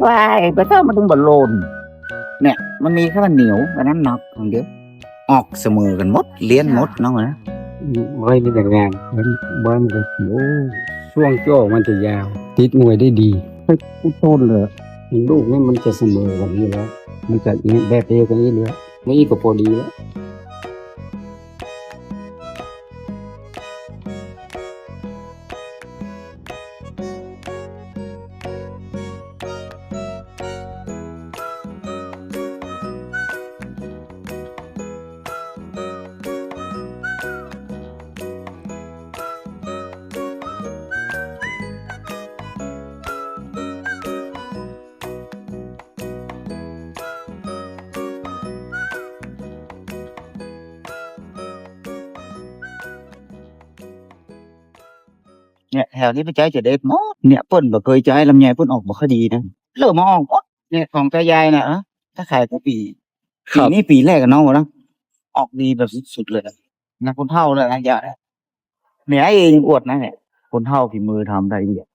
ວາຍ ໄປເຈົ້າມັນຈຶ່ງບໍ່ໂລນ ເນຍ ມັນມີແຄ່ໜຽວ ອັນນັ້ນໜັກ ອັນດຽວ ອອກສະເໝີກັນໝົດ ລຽນໝົດເນາະ ອືມ ບໍ່ໃຫ້ມີແຕ່ງານ ບໍ່ໃຫ້ມີແຕ່ ໂອ້ ຊ່ວງຈ່ອມັນຈະຍາວ ຕິດງວຍໄດ້ດີ ໄປກູໂຕນເລີຍ ລູກນີ້ມັນຈະສະເໝີກັນນີ້ແຫຼະ ມັນຈະແບບດຽວກັນນີ້ເລີຍ ນີ້ກໍພໍດີແລ້ວ. ເນຍ ແຖວນີ້ໄປໃຊ້ຈະເດັດໝົດ ເນຍ ເພິ່ນບໍ່ເຄີຍໃຊ້ລຳໄຍ ເພິ່ນອອກບໍ່ຄ່ອຍດີນະ ເລີ່ມມາອອກໝົດ ເນຍ ຂອງຕາຍາຍນະ ເອີ ຖ້າຂາຍກໍປີ ປີນີ້ປີແລກນະ ນ້ອງວ່ານະ ອອກດີແບບສຸດໆເລີຍນະ ຄົນເຖົ້າແລ້ວນະ ຢ່າ ແມ່ອ້າຍເອຍັງອວດນະ ຄົນເຖົ້າຝີມືທຳໄດ້ອີ່ຫຍັງ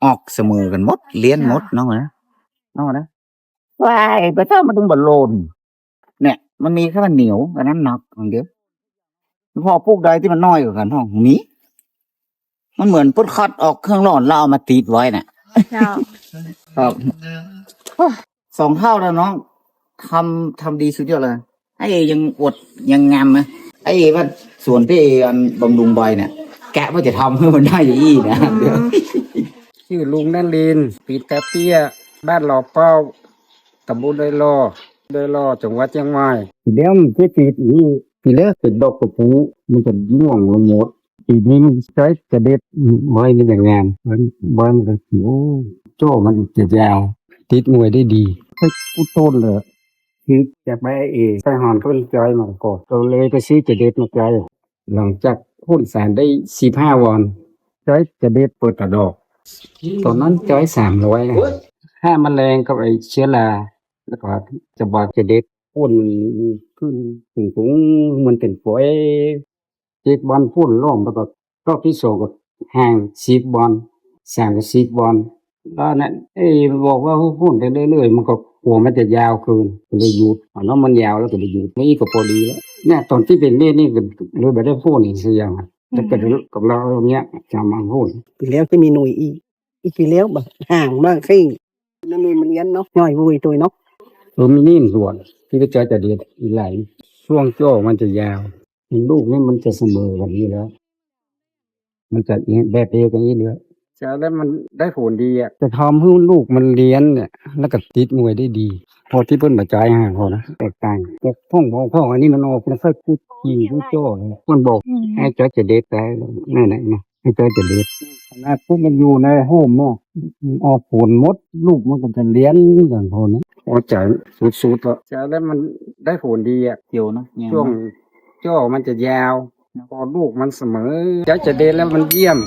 ອອກສະເໝີກັນໝົດ ລຽນໝົດ ນ້ອງນະ ນ້ອງນະ ວາຍ ໄປເຈົ້າມັນຈຶ່ງບໍ່ໂລນ ເນຍ ມັນມີແຄ່ໜຽວ ອັນນັ້ນໜັກ ອັນດຽວ ພໍປູກໄດ້ທີ່ມັນນ້ອຍກວ່າກັນ ຫ້ອງມີ ມັນເໝືອນເພິ່ນຄັດອອກເຄື່ອງຫຼອນ ແລ້ວເອົາມາຕິດໄວ້ນະ ເຈົ້າ ຄັບ ສອງເທົ່າແລ້ວນ້ອງ ທຳ ທຳດີສຸດຍອດເລີຍ ອ້າຍເອຍັງອວດຍັງງາມນະ ອ້າຍເອວ່າສວນພີ່ເອອັນບຳລຸງໃບນະ ກະວ່າຈະທຳໃຫ້ມັນໄດ້ອີກນະ ອືມ ຊື່ລຸງນະລິນ ປີຕາເຕ້ຍ ບ້ານຫຼໍ່ເປົ້າ ຕຳບົນດອຍຫຼໍ່ ດອຍຫຼໍ່ ຈັງຫວັດຊຽງໃໝ່ ດຽວມັນຈະຕິດອີກ ປີແລກເປັນດອກກະປູ ມັນຈະລ່ວງລົງໝົດ ປີນີ້ມັນໃຊ້ຈະເດັດ ບໍ່ໃຫ້ມີແຕ່ງານ ບໍ່ໃຫ້ມັນ ໂອ້ ຈ່ອມັນຈະຍາວ ຕິດງວຍໄດ້ດີ ໄປກູໂຕນເລີຍ ຄືຈາກໄປເອ ໄປຫອນເພິ່ນຈອຍມາກອນ ກໍເລີຍໄປຊື້ຈະເດັດມາໃຊ້ ຫຼັງຈາກໂພນສານໄດ້ສິບຫ້າວັນ ຈອຍຈະເດັດເປີດຕາດອກ ຕອນນັ້ນຈອຍສາມຮ້ອຍ ຂ້າມະແລງກັບໄອ້ເຊື້ອລາ ແລ້ວກໍຈະບອກຈະເດັດ ໂພນມັນຂຶ້ນສູງໆ ມັນເປັນຝອຍ ເຈັດວັນໂພນລ້ອມ ແລ້ວກໍຮອບທີສອງກໍຫ່າງສິບວັນ ສາມກໍສິບວັນ ແລ້ວນັ້ນ ເອີ ບອກວ່າໂພນໄປເລື້ອຍໆ ມັນກໍກົວມັນຈະຍາວເກີນ ກໍເລີຍຢຸດ ເອົາເນາະ ມັນຍາວແລ້ວກໍໄດ້ຢຸດ ນີ້ກໍພໍດີແລ້ວ ເນຍ ຕອນທີ່ເປັນເມັດນີ້ກໍເລີຍບໍ່ໄດ້ໂພນອີກສັກຢ່າງ ແລ້ວກໍກັບລາວເນີ້ຍ ຈະມາໂພນ ປີແລ້ວຄືມີໜ່ວຍອີກ ອີກປີແລ້ວບໍ່ ຫ່າງມາກຄື ນ້ຳນີ້ມັນລຽນເນາະ ຍ່ອຍວຸ້ຍຕຸ້ຍເນາະ ເອີ ມີນີ້ມັນສ່ວນ ທີ່ໄປເຈາະຈະເດັດອີກຫຼາຍ ຊ່ວງຈ່ອມັນຈະຍາວ ລູກນີ້ມັນຈະສະເໝີກັນນີ້ແຫຼະ ມັນຈະແບບດຽວກັນນີ້ເລີຍ ຈະແລ້ວມັນໄດ້ຜົນດີອະ ຈະທຳໃຫ້ລູກມັນລຽນເນຍ ແລ້ວກໍຕິດງວຍໄດ້ດີ ພໍທີ່ເພິ່ນມາຈ່າຍໃຫ້ເຮົານະ ແຕກຕ່າງ ແຕ່ຂອງບໍ່ ຂອງອັນນີ້ມັນອອກ ມັນຄ່ອຍກູຈິງກູຈ່ອ ເພິ່ນບອກ ອືມ ໃຫ້ເຈາະຈະເດັດໄດ້ ນັ້ນແຫຼະນະ ໃຫ້ເຈົ້າຈະເດັດ ຂະໜາດປູກມັນຢູ່ໃນໂຮມເນາະ ອອກຜົນໝົດ ລູກມັນກໍຈະລຽນກັນພຸ້ນນະ ພໍໃຈສຸດໆແລ້ວ ໃຈແລ້ວມັນໄດ້ຜົນດີອະ ຂຽວເນາະ ຊ່ວງຈ່ອມັນຈະຍາວ ພໍລູກມັນສະເໝີ ໃຈຈະເດັດແລ້ວມັນຢ້ຽມ